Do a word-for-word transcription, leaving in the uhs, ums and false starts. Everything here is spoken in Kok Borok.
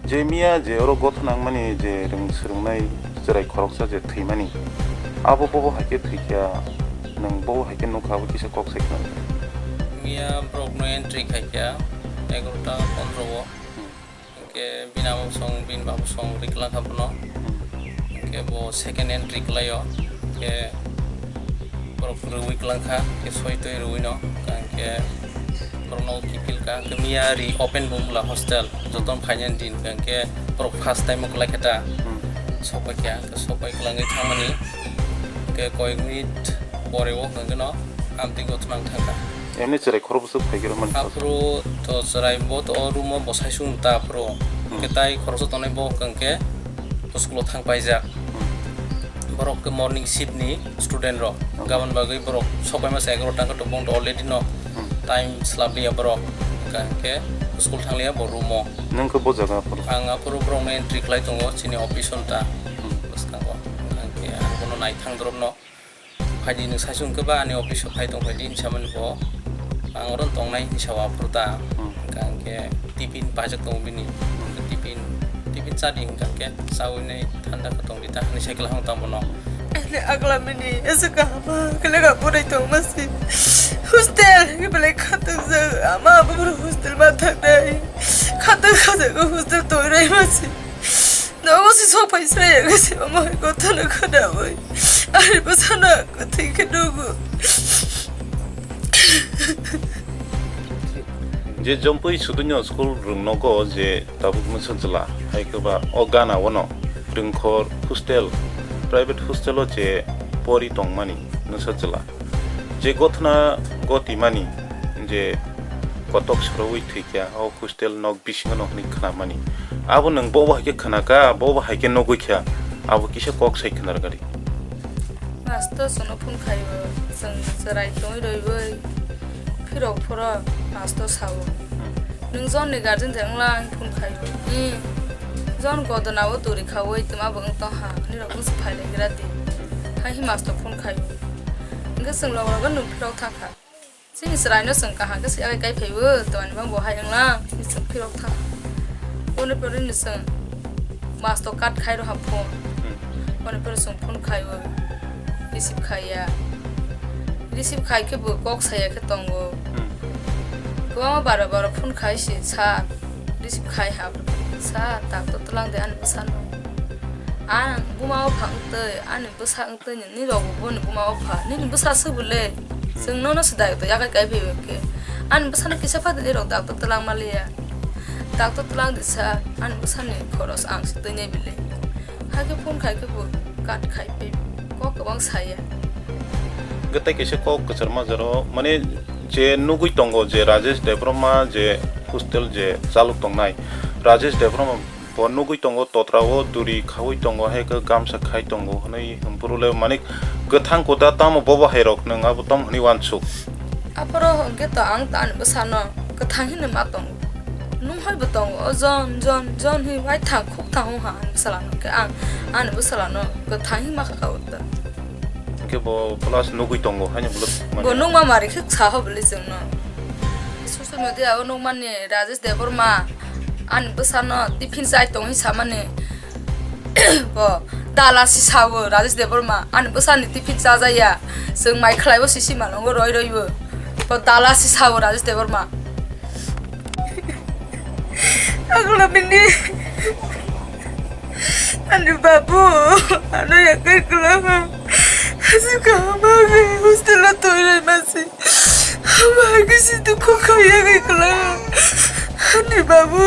Je miya je oro gothna wngmani je rwng swrwngnai chwrai khoroksa je thwimani, abo bobo hai khe thwikha, nwng bobo hai khe nukha, abo kisa kok sai khna. Miya borokno entry khaikha egarota pondro o. Hmm. Hwnkhe bini ama bosong, bini baba bosong rikla kha bono. Hmm. Hwnkhe bo second entry khlaio. Hwnkhe borok rwui kwlangkha, hwnkhe soi toi rwui no, hwnkhe borokno kiphilkha, hwnkhe miya ri open bo wngla hostel, jotono phainani din, hwnkhe borok first time o kwlai khe ta. Hmm. Sokpaikha, hwnkhe sokpai kwlangwi thangmani, hwnkhe koyek minute pore o hwnkhe no amtwi gothonang thangkha. Emni chwrai khorok bwswk phai khe rwmani. Aphuru to chwrai bo to o room o bo sai sung ta aphuru. Hmm. Hwnkhe tai khoroksa tongnai bo hwnkhe school o thang paijak. Borok khe morning shift ni student rok. Hmm. Gabon bagwi borok sokpai masa egarota wngkha to, bong to already no. Hmm. Time slap liya borok. Hwnkha hwnkhe school thang liya bo room o. Nwng khe bo jaga aphuru? Ang aphuru borok no entry khlai tongo chini office o ta. Hmm. Bwskango. Hwnkha hwnkhe ang bono nai thang dorop no. Phaidi nwng sai sung khe ba ani office o phai tong phaidi hinwi samani bo. Ang oro tongnai hinwi sao aphuru ta. Hmm. Hwnkha hwnkhe tiffin pajak tongo bini. Hmm. Tiffin, tiffin chadi hwnkha hwnkhe chaui nai thanda khe tongdi ta hinwi sai kwlai tamo no. Ani agla mini ese kahama kele ka korai tong masi. Hostel ke bele khatung sa ama abu hostel ma thang dai. Khatung khatung hostel toi rai masi. Nogo si sok pai srai ya si ama ko thana khana bai. Ari basana ko thik ke dogo. Je jompui sudunyo school rwng nogo je tabuk nwsa jwla, hai khe ba o gana o no rwngkhor hostel, private hostel o je pori tongmani nwsa jwla. Je gothna gotimani je kotok sorowi thwikha o hostel nok bisingo no hwnwi khnamani. Abo nwng bobo hai khe khnakha, bobo hai khe nugwi kha, abo kisa kok sai khna rwgadi. Master chwngno phone khaio, chwng chwrai tongwi roiwi phirok phoro master sao. Hmm. Nwng John ni guardian de wngla ang phone khaio. Hmm. John godona o duri khaui twma bo wng tongha, nirok wngse phailaikra di. Hai hi master phone khaio. Hwnkhe chwng logo logo nwng phirok thangkha. Chini chwraino chwng kaham khe se yagai kai phaibo, twmani bang bo hai wnglang, chini chwng phirok thang. Boni pore ni chwng masto kat khai rw ha phone. Hmm. Boni pore chwng phone khaibo, receive khaiya. Receive khai khe bo kok saya khe tongo. Hmm. Kwbangma bara bara phone khai se, sir, receive khai ha, sir, doctor twlang de ani bwsano. Ang buma o phang twi, ani bwsa wng twi nini rok bo boni buma o pha, nini bwsa se bo le. Hmm. Chwng nono se dai to yagai kai phaibo khe. Ani bwsano kisa pha de nini rok doctor twlang ma liya. Doctor twlang di sa, ani bwsani khoros ang se twi nai bile. Hakhe phone khai khe bo kat khai phai, kok kwbang saya. Gete kaisa kok kwchar majaro, mane je nugwi tongo je Rajesh Debbarma je hostel je chalok tongnai, Rajesh Debbarma bo nugwi tongo, totra o duri khaui tongo, hai khe gamsa khai tongo hwnwi hwnphuru le manik kwthang kuda tamo bobo hai rok nwng abo tamo hwnwi uansuk. Aphuru hwnkhe to ang to ani bwsano kwthang hinwi ma tongo. Nwng hai bo tongo, o John, John, John hinwi uaithang khuk thang wngkha ani bwsalano, hwnkhe ang ani bwsalano kwthang hinwi ma kha ka o to. Hwnkhe bo plus nugwi tongo, haino bolok bo mane nukma mari khe sa ho bwlwi chwngno. Social media o nukmani Rajesh Debbarma ani bwsano tiffin chai tong hinwi samani. Bo dala si sao Rajesh Debbarma, ani bwsani tiffin chajaya, chwng mai khlaibo sisi malongo roi roibo. Bo dala si sao Rajesh Debbarma. Agla bini. Ani babu, ano yakai kwlanga. Aswk kaham bagwi hostel o toirai masi. Bagwi si dukhu khaiyagwi kwlanga. Ani babu.